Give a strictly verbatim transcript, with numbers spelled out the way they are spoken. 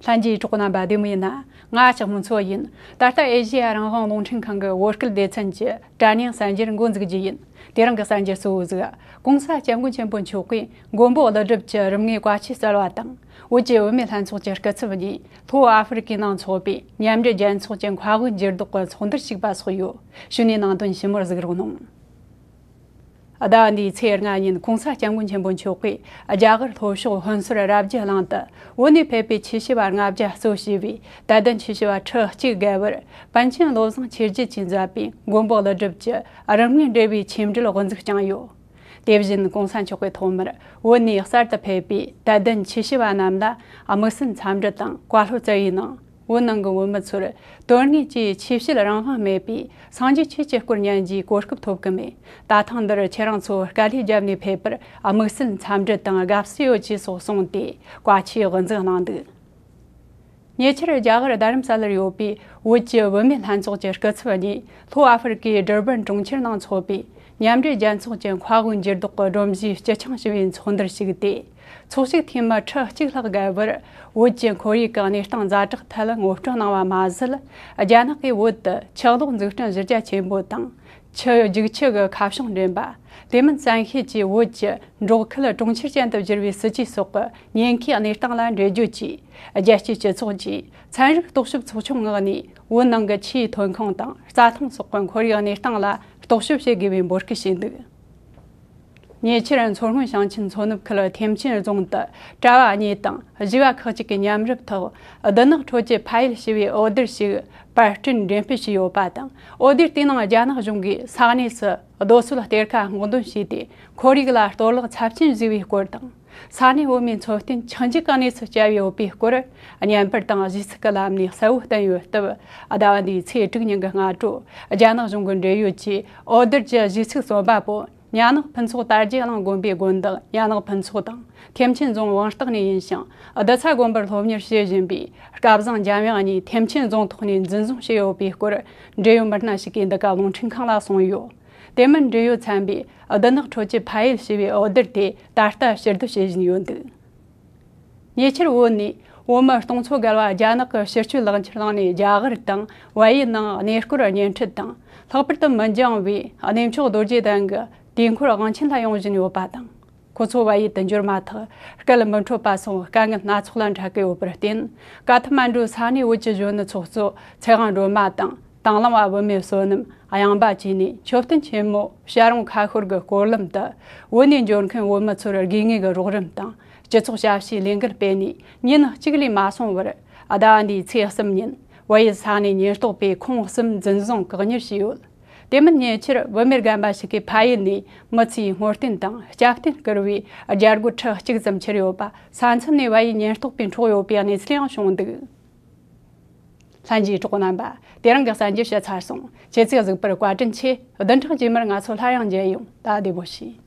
ལྷན་རྒྱས་གྲོགས་རྣམ་པ་བདེ་མོ་ཡིན་ན། ང་ཞག་མོ་མཚོ་ཡིན། ད་ལྟ་ཨེ་ཤེ་ཡ་རང་དབང་རླུང་འཕྲིན་ཁང་གི་བོད་སྐད་སྡེ་ཚན་གྱི་དྲ་བརྙན་གསར་འགྱུར་འགོ་འཛུགས་རྒྱུ་ཡིན། དེ་རིང་གི་གསར་འགྱུར་གཙོ་བོ་ཟིག། གོང་ས་སྐྱབས་མགོན་ཆེན་པོ་མཆོག་གིས་མགོན་པོ་ཀླུ་སྒྲུབ་ཀྱི་རིམ་ལྔའི་བཀའ་ཆོས་སྩལ་བ་དང་། བོད་ཀྱི་བུད་མེད་ལྷན་ཚོགས་ཀྱི་སྐུ་ཚབ་གཉིས་ལྷོ་ཨ་ཧྥེ་རི་ཀའི་ནང་འཚོགས་པའི་མཉམ་འབྲེལ་རྒྱལ་ཚོགས་ཀྱི་མཁའ་དབུགས་འགྱུར་ལྡོག་གི་ཚོགས་འདུར་ཞུགས་པ་སོགས་ཡོད། གཞུག་ནས་ནང་དོན་ཞིབ་མོར་གཟིགས་རོགས་གནང་། ཟླ་བ་འདིའི་ཚེས་ལྔ་ཉིན་གོང་ས་སྐྱབས་མགོན་ཆེན་པོ་མཆོག་གིས་རྒྱ་གར་ལྷོ་ཕྱོགས་ཧོན་སུར་རབ་རྒྱས་གླིང་དུ་བོད་ནས་ཕེབས་པའི་ཆོས་ཞུ་བ་ལྔ་བརྒྱ་གཙོ་བྱས་པའི་དད་ལྡན་ཆོས་ཞུ་བ་ཁྲི་གཅིག་བརྒལ་བར་པཎ་ཆེན་བློ་བཟང་ཆོས་རྒྱལ་གྱིས་མཛད་པའི་མགོན་པོ་ཀླུ་སྒྲུབ་ཀྱི་རིམ་ལྔའི་འགྲེལ་བའི་ཆོས་འབྲེལ་དབུ་འཛུགས་བསྐྱངས་ཡོད། དེ་བཞིན་གོང་ས་མཆོག་གིས་ཐོག་མར་བོད་ནས་གསར་དུ་ཕེབས་པའི་དད་ལྡན་ཆོས་ཞུ་བ་རྣམས་ལ་དམིགས་བསལ་འཚམས་འདྲི་དང་བཀའ་སློབ་སྩལ་བའི་ནང་། བོད་ནང་གི་བོད་མི་ཚོར་དོན་དངོས་ཀྱི་ཆོས་བྱེད་རང་དབང་མེད་པས་སངས་རྒྱས་ཆོས་ཀྱི་སྐོར་ཉན་རྒྱུའི་གོ་སྐབས་ཐོབ་ཀྱི་མེད། ད་ཐེངས་འདིར་ཁྱེད་རང་ཚོ་དཀའ་ལས་བརྒྱབ་ནས་ཕེབས་པར་དམིགས་བསལ་འཚམས་འདྲི་དང་དགའ་བསུ་ཡོད་ཅེས་སོགས་གསུངས་ཏེ་བཀའ་ཆོས་དབུ་འཛུགས་གནང་འདུག། ཉེ་ཆར་རྒྱ་གར་རྡ་རམ་ས་ལར་ཡོད་པའི་བོད་ཀྱི་བུད་མེད་ལྷན་ཚོགས་ཀྱི་སྐུ་ཚབ་གཉིས་ལྷོ་ཨ་ཧྥེ་རི་ཀའི་ཌར་བན་གྲོང་ཁྱེར་ནང་འཚོགས་པའི་མཉམ་འབྲེལ་རྒྱལ་ཚོགས་ཀྱི་མཁའ་དབུགས་འགྱུར་ལྡོག་གི་སྒྲོམ་གཞིའི་སྤྱི་ཆིངས་ཞུ་བའི་ཚོགས་འདུར་ཞུགས་ཏེ། ཚོགས་ཞུགས་འཐུས་མི་ཁྲི་གཅིག་ལྷག་བརྒལ་བར་བོད་ཀྱི་ཁོར་ཡུག་གི་གནས་སྟངས་ཛ་དྲག་ཐད་ངོ་སྤྲོད་གནང་བ་མ་ཟད། རྒྱ་ནག་གིས་བོད་དུ་ཆག་ལོག་འཛུགས་སྐྲུན་གཞི་རྒྱ་ཆེན་པོ་དང་། ཆུ་རྒྱུག་ཆུ་གི་ཁ་བྱང་འདྲེན་པ། དེ་མིན་བཙན་ཤེད་ཀྱིས་བོད་ཀྱི་འབྲོག་ཁུལ་གྲོང་ཁྱེར་ཅན་དུ་བསྒྱུར་བའི་སྲིད་ཇུས་སོགས་ཀྱི་ཉེན་ཁའི་གནས་སྟངས་ལ་འགྲེལ་བརྗོད་ཀྱིས། རྒྱལ་སྤྱིའི་སྤྱི་ཚོགས་ཀྱིས་ཚན་རིག་རྟོག་ཞིབ་ཚོགས་ཆུང་ངོས་ནས་བོད་ནང་གི་ཆུའི་ཐོན་ཁུངས་དང་རྩྭ་ཐང་སོགས་ཀྱི་ཁོར་ཡུག་གནས་སྟངས་ལ་རྟོག་ཞིབ་བྱེད་དགོས་པའི་འབོད་སྐུལ་བྱས་འདུག། ཉེ་ཆར་མཚོ་སྔོན་ཞིང་ཆེན་མཚོ་ནུབ་ཁུལ་ཐེམ་ཆེན་རྫོང་དུ་གྲྭ་བ་གཉིས་དང་བཞི་བ་ཁག་ཅིག་གི་མཉམ་རུབ་ཐོག་ལྡུ་ནག་ཁྲོད་ཀྱི་ཕ་ཡུལ་ཞེས་པའི་འོད་སྡེར་ཞིག་པར་སྐྲུན་འགྲེམས་སྤེལ་བྱས་ཡོད་པ་དང་། འོད་སྡེར་དེའི་ནང་རྒྱ་ནག་གཞུང་གིས་ས་གནས་སུ་རྡོ་སོལ་གཏེར་ཁ་སྔོག་འདོན་བྱས་ཏེ་ཁོར་ཡུག་ལ་གཏོར་བརླག་ཚབས་ཆེན་བཟོས་པའི་སྐོར་དང་། ས་གནས་བོད་མིའི་འཚོ་རྟེན་ཆག་འཇིག་གི་གནས་སུ་བསྐྱལ་ཡོད་པའི་སྐོར། བརྙན་པར་དང་གཞས་ཚིག་གི་ལམ་ནས་གསལ་བོ་བསྟན་ཡོད་སྟབས། ཟླ་བ་འདིའི་ཚེས་དྲུག་ཉིན་གྱི་སྔ་དྲོ་རྒྱ་ནག་གཞུང་གི་འབྲེལ་ཡོད་ཀྱིས་འོད་སྡེར་གྱི་གཞས་ཚིག་རྩོམ་པ་པོ་ཉ་ནག་ཕུན་ཚོགས་དར་རྒྱས་གླིང་དགོན་པའི་དགོན་བདག་ཉ་ནག་ཕུན་ཚོགས་དང་། ཐེམ་ཆེན་རྫོང་ཝང་སྟག་ནས་ཡིན་ཞིང་། རྡུལ་ཚ་དགོན་པར་སློབ་གཉེར་བྱེད་བཞིན་པའི་སྐལ་བཟང་འཇམ་དབྱངས་གཉིས་ཐེམ་ཆེན་རྫོང་ཐོག་ནས་འཛིན་བཟུང་བྱས་ཡོད་པའི་སྐོར། འབྲེལ་ཡོད་མི་སྣ་ཞིག་གིས་འདི་ག་རླུང་འཕྲིན་ཁང་ལ་གསུངས་ཡོད། དེ་མིན་འབྲེལ་ཡོད་ཚན་པས་ལྡུ་ནག་ཁྲོད་ཀྱི་ཕ་ཡུལ་ཞེས་པའི་འོད་སྡེར་དེ་ད་ལྟ་ཕྱིར་བསྡུ་བྱེད་བཞིན་ཡོད་འདུག། ཉེ་ཆར་བོད་ནས་བོད་མི་སྟོང་ཚོ་བརྒལ་བ་རྒྱ་ནག་གི་ཕྱི་སྐྱོད་ལག་འཁྱེར་བླངས་ནས་རྒྱ་གར་དང་བལ་ཡུལ་ནང་གནས་སྐོར་བརྙན་འཕྲིན་དང་། ལྷག་པར་དུ་མི་འགྱངས་པའི་གནས་མཆོག་རྡོ་རྗེ་གདན་གྱི་དུས་འཁོར་དབང་ཆེན་ལ་ཡོང་བཞིན་ཡོད་པ་དང་། ཁོ་ཚོ་བལ་ཡུལ་དུ་འབྱོར་མ་ཐག་སྐད་མི་འཕྲོད་པ་སོགས་དཀའ་ངལ་སྣ་ཚོགས་ལ་འཕྲད་ཀྱི་ཡོད་པར་བརྟེན། ཀ་ཐ་མན་ཌུའི་ས་གནས་བོད་ཀྱི་གཞོན་ནུ་ཚོགས་གཙོ་ཚེ་དབང་སྒྲོལ་མ་དང་། དང་བླངས་པ་བུད་མེད་བསོད་ནམས་གཡང་འབའ་བཅས་ནས་མཆོད་རྟེན་ཆེན་མོ་བྱ་རུང་ཁ་ཤོར་གྱི་སྐོར་ལམ་དུ་བོད་ནས་འབྱོར་མཁན་བོད་མི་ཚོར་དགོས་ངེས་ཀྱི་རོགས་རམ་དང་སྤྱི་ཚོགས་ཞབས་ཞུའི་ལས་འགུལ་སྤེལ་ནས་ཉིན་གཅིག་ལས་མ་སོང་བར། ཟླ་བ་འདིའི་ཚེས་གསུམ་ཉིན་བལ་ཡུལ་ས་གནས་ཉེན་རྟོག་པས་ཁོང་གསུམ་འཛིན་བཟུང་བཀག་ཉར་བྱས་ཡོད། དེ་མིན་ཉེ་ཆར་བུད་མེད་རྒན་པ་ཞིག་གིས་ཕ་ཡུལ་ནས་མི་ཚོའི་བསྔོ་རྟེན་དང་སྐྱབས་རྟེན་བསྐུར་བའི་རྒྱལ་སྒོ་ཁྲི་གཅིག་ཙམ་ཁྱེར་ཡོད་པ་ས་མཚམས་ནས་བལ་ཡུལ་ཉེན་རྟོག་པས་འཕྲོག་ཡོད་པའི་གནས་ཚུལ་ཡང་བྱུང་འདུག། ལྷན་རྒྱས་གྲོགས་རྣམ་པ། དེ་རིང་གི་གསར་འགྱུར་ཞུ་ཚར་སོང་། ཁྱེད་ཚོས་གཟིགས་པར་བཀའ་དྲིན་ཆེ། བདུན་ཕྲག་རྗེས་མར་ང་ཚོ་སླར་ཡང་མཇལ་ཡོང་། ད་བདེ་མོ་བྱོས།